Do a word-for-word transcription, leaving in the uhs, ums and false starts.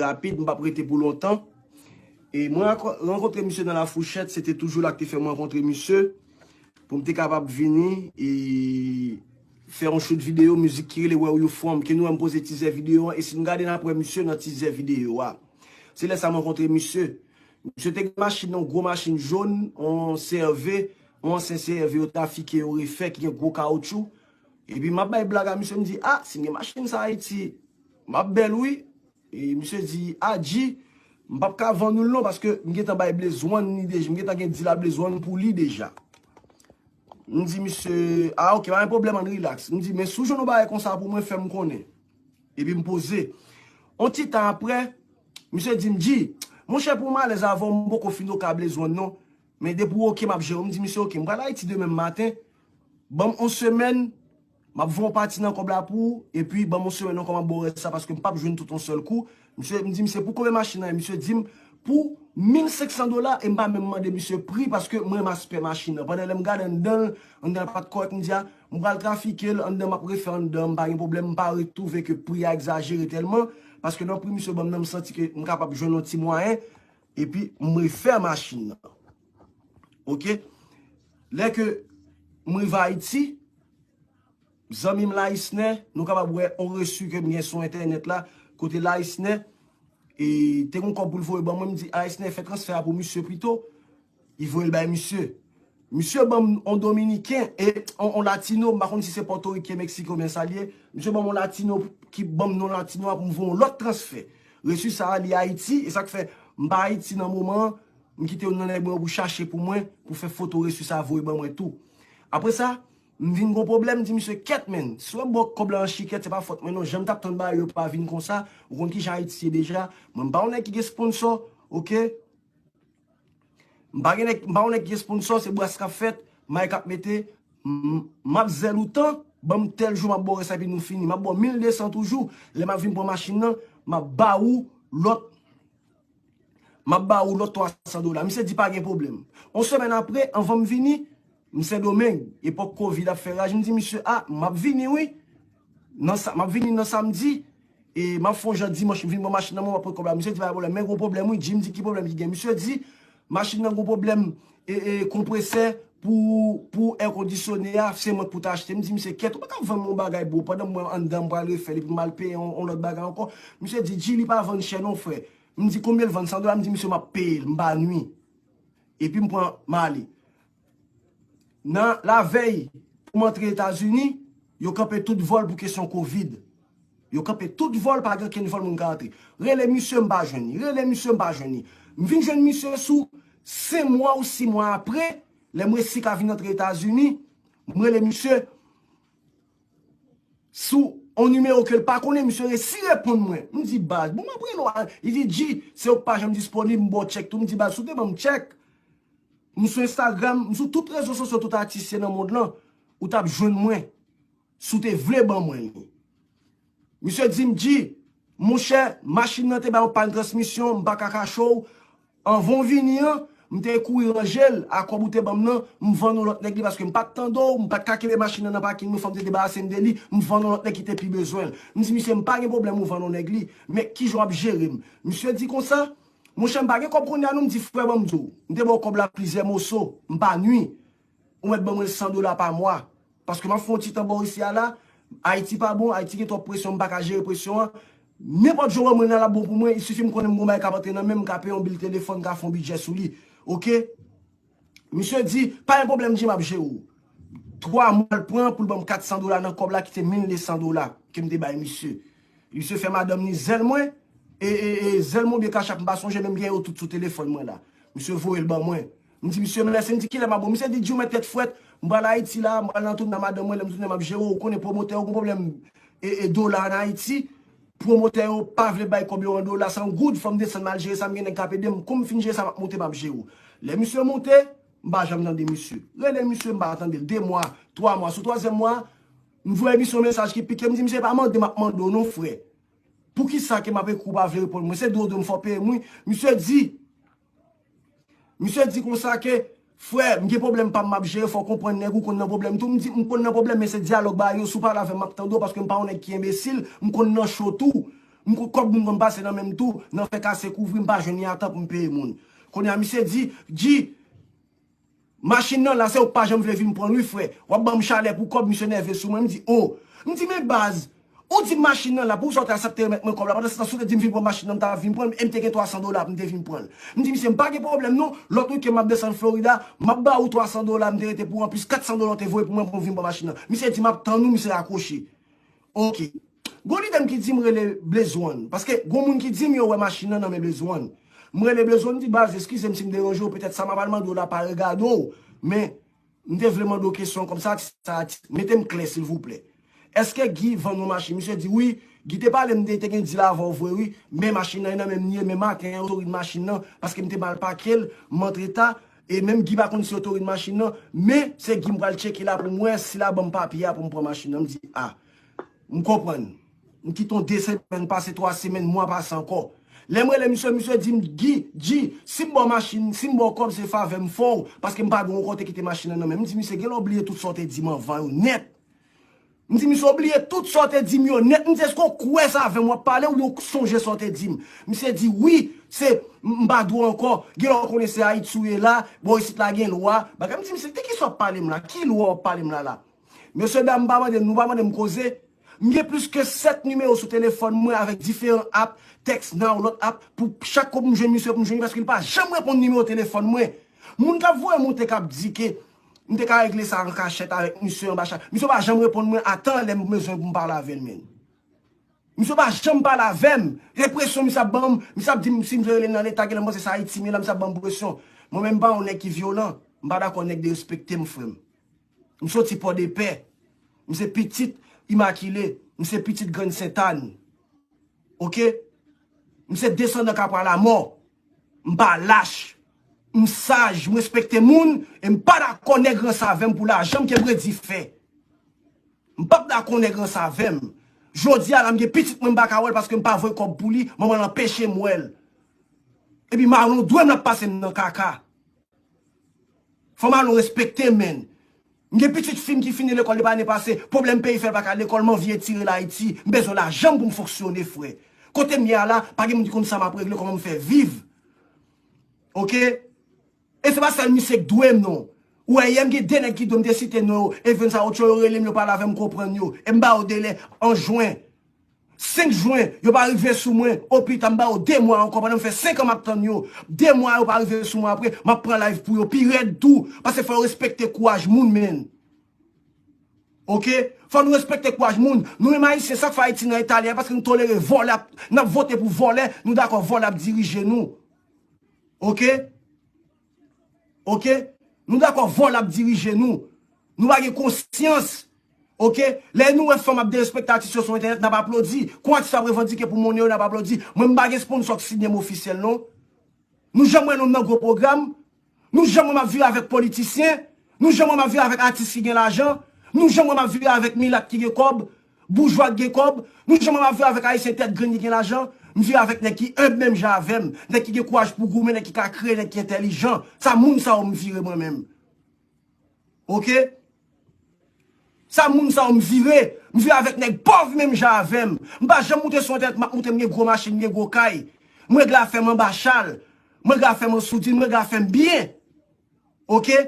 rapid, m p ap rete pou lontan. E mwen ranko- rankontre misye nan La Fourchette, se te toujou la k te fè mwen rankontre misye, pou m te kapab vini e fè yon shoot videyo, mizik ki rele Where You From, ke nou wè m poze tizè videyo an, e si nou gade n ap wè misye nan tizè videyo a. Se lè sa m rankontre misye. Misye te gen machin nan, gwo machin jòn, yon C R V, yon ansyen C R V yo trafike, yo refè, ki gen gwo kawotchou. Epi m ap bay blag a misye, m di, a, si m gen machin sa Ayiti, m ap bèl wi. E misye di, a G, m p ap ka vann ou l non, paske m gentan bay Blaze One li deja, m gentan gen deal a Blaze One pou li deja. M di misye, a oke, pa gen pwoblèm, ann rilaks. M di, men si w jwenn yon bagay konsa pou mwen, fè m konnen. Epi m poze. On ti tan apre, misye di m, G, monchè, pou m alèz avè w, m poko fin oke a Blaze One non. Men depi w oke, m ap jere w. M di misye, oke, m pral Ayiti demen maten. Ban m on semèn, m ap voye yon pati nan kòb la pou ou, epi ban m on semèn ankò, m ap ba w rès la, paske m p ap jwenn tout yon sèl kou. Misye, m di misye, pou konbyen machin nan ye? Misye di m, pou mil senk san dola, e m pa menm mande misye pri, paske m renmen aspè machin nan. Pandan lè m gade anndan l, anndan l pa t kòrèk, m di a, m pral trafike l, anndan m ap refè anndan, m pa gen pwoblèm, m pa retwouve ke pri a egzajere tèlman, paske nan pri misye ban m nan, m santi ke m kapab jwenn yon ti mwayen, epi m refè machin nan. Oke? Lè ke m rive Ayiti, zanmi m Laisner, nou kapab wè on resi ke m gen sou entènèt la, kote Laisner, e te gon kòb pou l voye ban mwen, m di Laisner fè transfè a pou misye pito, li voye l bay misye. Misye ban m on dominiken, e on, on latino, m pa konn si se pòtoriken, meksiken oubyen sa l ye, misye ban m on latino ki ban m non latino a pou m voye on lòt transfè. Resi sa a, li Ayiti, e sa k fè m pa Ayiti nan moman an, m kite youn nan nèg mwen yo pou chache pou mwen, pou fè foto resi sa a voye ban mwen tou. Apre sa, m vin gon pwoblèm, m di misye, kèt menn, si w ap ba w kòb la an chikèt, se pa fòt mwen non, jan m t ap tann bagay yo pa vin konsa, ou konn kijan Ayiti ye deja, mwen m pa yon nèg ki gen sponsò, oke? M pa gen nèg, m pa yon nèg ki gen sponsò, se bras k ap fèt, may k ap mete, m, m ap zèl ou tan, ban m tèl jou, m ap ba w rès la, epi nou fini. M ap ba w mil de san toujou, lè m ap vin pran machin nan, m ap ba ou lòt, m ap ba ou lòt twa san dola. Misye di pa gen pwoblèm. On semèn apre, anvan m vini, m Sendomeng, epòk kovid ap fè raj, m di misye, a, m ap vini wi, nan sa, m ap vini nan samdi, e m ap fè yon jan dimanch, m vin pran machin nan, mwen m ap pran kòb la. Misye di pa gen pwoblèm, men gon pwoblèm wi, G, m di ki pwoblèm ki gen. Misye di, machin nan gon pwoblèm, e, e, konpresè pou, pou èkondisyone a, se mwen k pou ta achte. M di misye, kèt, ou pa ka vann mwen yon bagay bro, pandan mwen anndan m pral refè l, epi m al peye yon, yon lòt bagay ankò. Misye di, G, li pa vann chè non frè. M di, konbyen l vann? San dola? M di misye, m ap peye l, m pa nwi. Epi m pran, m ale. Nan lavèy, pou m antre Etazini, yo kanpe tout vòl pou kesyon kovid. Yo kanpe tout vòl, pa gen okenn vòl moun ka antre. Rele misye, m pa jwenn li. Rele misye, m pa jwenn li. M vin jwenn misye sou senk mwa ou sis mwa apre, lè m resi ka vin antre Etazini, m rele misye sou on nimewo ke l pa konnen, misye resi reponn mwen. M di, baz, bon, m ap rele w a. Li di, G, se ou k pa janm disponib, m ba w tchèk tou. M di, baz, si w te ban m tchèk, m sou Instagram, m sou tout rezo sosyo, tout atis ye nan mond lan, ou t ap jwenn mwen, si w te vle ban mwen li. Misye di m, G, monchè, machin nan te bay yon pàn transmisyon, m pa ka kache w. Anvan w vini an, m te kouri ranje l, a kòb ou te ban m nan, m vann yon lòt nèg li, paske m pa t tande w, m pa t ka kenbe machin nan nan pakin nou, fò m te debarase m de li, m vann yon lòt nèg ki te pi bezwen l. M di misye, m pa gen pwoblèm ou vann yon nèg li, men kijan w ap jere m? Misye di konsa, monchè, m pa gen kòb kounye a non, m di, frè, ban m di w, m te ba w kòb la plizyè moso, m pa nwi. Ou mèt ban mwen san dola pa mwa. Paske m ap fè yon ti tan bò isi a la. Ayiti pa bon, Ayiti gen twòp presyon, m pa ka jere presyon an. Nenpòt jan w wè mwen nan l ap bon pou mwen, il sifi m konnen m gon bagay k ap antre nan men m, m ka peye yon bil telefòn, m ka fè yon bidjè sou li. Oke? Misye di, pa gen pwoblèm, G, m ap jere w. Twa mwa l pran pou l ban m kat san dola nan kòb la ki te mil de san dola ke m te bay misye. Misye fè madanm ni zèl mwen, e, e, e zèl mwen oubyen kachap, m pa sonje, men m gen yo tout sou telefòn mwen la. Misye voye l ban mwen. M di misye mèsi, m di kilè m ap bon. Misye di, G, ou mèt tèt frèt, m pral Ayiti la, m pral nan tounen madanm mwen, lè m tounen m ap jere w. Ou konnen pwomotè yo gon pwoblèm, e, e dola an Ayiti. Pwomotè yo pa vle bay kòb yo an dola, se an goud, fò m desann m al jere sa, m gen nèg k ap ede m. Kou m fin jere sa, m ap moute, m ap jere w. Lè misye moute, m pa janm tande misye. Rele misye, m pa tande l. De mwa, twa mwa, sou twazyèm mwa, m voye misye yon mesaj ki pike, m di, misye pa mande m ap mande w non, frè. Poukisa ke m ap ekri w pa vle reponn mwen? Se dwe w dwe m, fò w peye m wi. Misye di, misye di konsa ke, frè, m gen pwoblèm pa m m ap jere, fò w konprann nèg ou konn nan pwoblèm tou. M di, m konn nan pwoblèm, men se dyalòg bagay yo, si w pale avè m, m ap tande w, paske m pa yon nèg ki enbesil, m konn nan cho tou. M kou kòb moun ban m pase nan men m tou, nan fè kase kouvri, m pa jwenn li a tan pou m peye moun. Kounye a, misye di, G, machin nan la, se ou k pa janm vle vin pran l wi, frè. W ap ban m chalè pou kòb, misye nève sou mwen. M di, o. M di, men baz, ou di m machin nan la, pou sa w te aksepte remèt mwen kòb la. Pandan se tan, si w te di m vin pran machin nan, m ta vin pran l, e m te gen twa san dola pou m te vin pran l. M di, misye, m pa gen pwoblèm non, lòt wikenn m ap desann Florida, m ap ba ou twa san dola, m te rete pou anplis kat san dola w te voye pou mwen pou m vin pran machin nan. Misye di, m ap tann ou, misye rakwoche. Ok. Gon lidè m ki di m rele Blaze One. Paske gon moun ki di m yo wè machin nan nan men Blaze One. M rele Blaze One, m di, baz, eskize m si m deranje w, petèt sa m ap al mande w la pa regade w, men m te vle mande w kesyon kòmsa, sa, mete m klè, silvouplè. Èske Guy vann yon machin? Misye di, wi, Guy te pale m de, te gen dil avè w vre, wi, men machin nan, e nan men m li ye, men maten an, yo tou rid machin nan, paske m te mal pake l, m antreta, e menm Guy pa konn si yo tou rid machin nan, men se Guy m pral tcheke la pou m wè si l a ban m papye a pou m pran machin nan. M di, a. M konprann. M kite yon de semèn pase, twa semèn, mwa pase ankò. Lè m rele misye, misye di m, Guy, G, si m ba w machin, si m ba w kòb, se favè m fè w, paske m pa dwe ankò te kite machin nan nan men m. M di, misye, gen lè w bliye tout sa w te di m anvan yo nèt. M di, misye, w bliye tout sa w te di m yo nèt. M di, èske w kwè sa avè m w ap pale oubyen w sonje sa w te di m? Misye di, wi, se, m m pa dwe ankò. Gen lè w konnen se Ayiti w ye la, bò isit la gen lwa. Bagay, m di, misye, de kisa w ap pale m la? Ki lwa w ap pale m la la? Mesye dam, pa mande m, nou pa mande m koze. M gen plis ke sèt nimewo sou telefòn mwen avèk diferan app, Text Now, lòt app, pou chak kou pou m jwenn misye, pou m jwenn li, paske li pa janm reponn nimewo telefòn mwen. Moun k ap voye monte k ap di ke m te ka regle sa an kachèt avèk misye anba chay. Misye pa janm reponn mwen a tan lè m bezwen pou m pale avè l, menn. Misye pa janm pale avè m. E presyon misye ap ban m, misye ap di m si m rele nan leta, genlè m panse se Ayiti m ye la, misye ap ban m presyon. Mwen menm m pa yon nèg ki vyolan. M pa dakò nèg derespekte m, frè m. M soti Pòdepè. M se pitit Imakile. M se pitit Grann Sentàn. Oke? M se desandan Kapwa Lamò. M pa lach. M saj, m respekte moun, e m pa dakò nèg ranse avè m pou lajan m ke Bredi fè. M p ap dakò nèg ranse avè m. Jodi a la, m gen pitit mwen, m pa ka wè l paske m pa voye kòb pou li, manman l anpeche m wè l. Epi Marlon dwe m l ap pase m nan kaka. Fò Marlon respekte m, menn. M gen pitit fi m ki fini lekòl depi ane pase, pwoblèm peyi fè l pa ka al lekòl, m anvi etire l Ayiti, m bezwen lajan m pou m fonksyone, frè. Kote m ye a la, pa gen moun ki konn sa m ap regle, kòman m fè viv. Oke? E se pa sèl misye k dwe m non. Ou wè yè m gen de nèg ki dwe m te site non yo, Evens a Otyo, yo rele m, yo pale avè m, m konprann yo. E m ba yo delè an jwen. Senk jwen, yo pa rive sou mwen. Opita, m ba yo de mwa ankò, pandan m fè senk an m ap tann yo. De mwa, yo pa rive sou mwen apre, m ap pran live pou yo. Pi rèd tou, paske fò yo respekte kouraj moun, menn. Oke? Fò nou respekte kouraj moun. Nou menm Ayisyen, sa k fè Ayiti nan eta li a, paske nou tolere vòlè, ap- n ap vote pou vòlè, nou dakò vòlè ap dirije nou. Oke? Oke? Nou dakò vòlè ap dirije nou. Nou pa gen konsyans. Oke? Lè nou wè fanm ap derespekte atis yo sou entènèt, n ap aplodi. Kon atis ap revandike pou monnen yo, n ap aplodi. Mwen, m pa gen sponsò k siyen m ofisyèl, non. Nou janm wè nou nan gwo pwogram? Nou janm wè m ap vire avèk politisyen? Nou janm wè m ap vire avèk atis ki gen lajan? Nou janm wè m ap vire avèk milat ki gen kòb? Boujwa k gen kòb? Nou janm wè m ap vire avèk ayisyen tèt grenn ki gen lajan? M vire avèk nèg ki enb menm jan avè m, nèg ki gen kouraj pou goumen, nèg ki ka kreye, nèg ki entèlijan. Sa moun sa yo m vire mwen menm. Oke? Sa moun sa yo m vire. M vire avèk nèg pòv menm jan avè m. M pa janm moute sou entènèt, m ap moute m gen gwo machin, m gen gwo kay. M regle afè m anba chal. M regle afè m an soudin, m regle afè m byen. Oke?